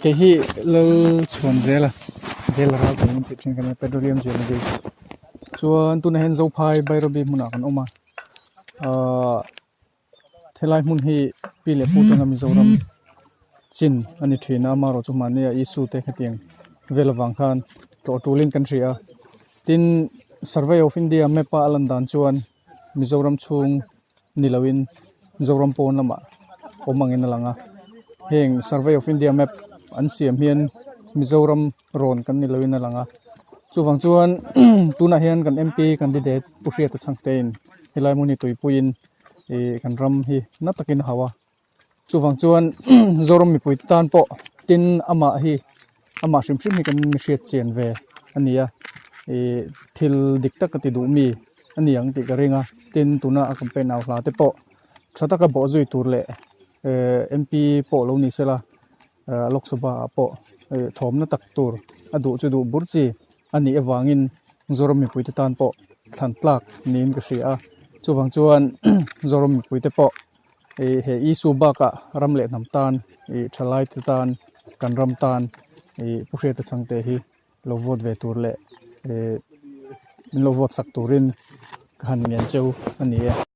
Kei hi Lalchhuanzela Zela ral tih min tih thin ka nia petroleum geologist chuan tunah hian Zophai Bairabi hmunah kan awm a ahh helai hmun hi pi leh pu tana Mizoram chin a ni thin a amaherawhchu mahnia Isu te hetiang vel avang khan tlawh tulin kan hria a tin survey of India map a a lan dan chuan Mizoram chhung ni loin Mizoram pawn lamah awm angin a lang a heng survey of India map an siam hian Mizoram rawn kan ni loin a lang a chuvang chuan tunah hian kan M P candidate Pu Hriata Chhangtein helai hmun hi tuipuiin ih kan ram hi na takin a hauh a. Chuvang chuan Zoram mipui tan pawh tin amah hi amah hrim hrim hi kan mi hriat chian ve a ni a ih thil dik tak a ti duh mi a ni ang tih ka ring a tin tuna a campaign au hla te pawh tha taka bawh zui tur leh eh M P pawh lo ni sela eh Lok Sabha ah pawh ih thawmna tak tur a duh chu duh bur chi a nih avangin Zoram mipui te tan pawh thlan tlak niin ka hria a chuvang chuan Zoram mipui te pawh. Ih he Isu bakah ram leh hnam tan ih thalai te tan kan ram tan ih Pu Hriata Chhangte hi lo vote ve tur leh ih min lo vote sak turin ka han ngen cheu a ni e.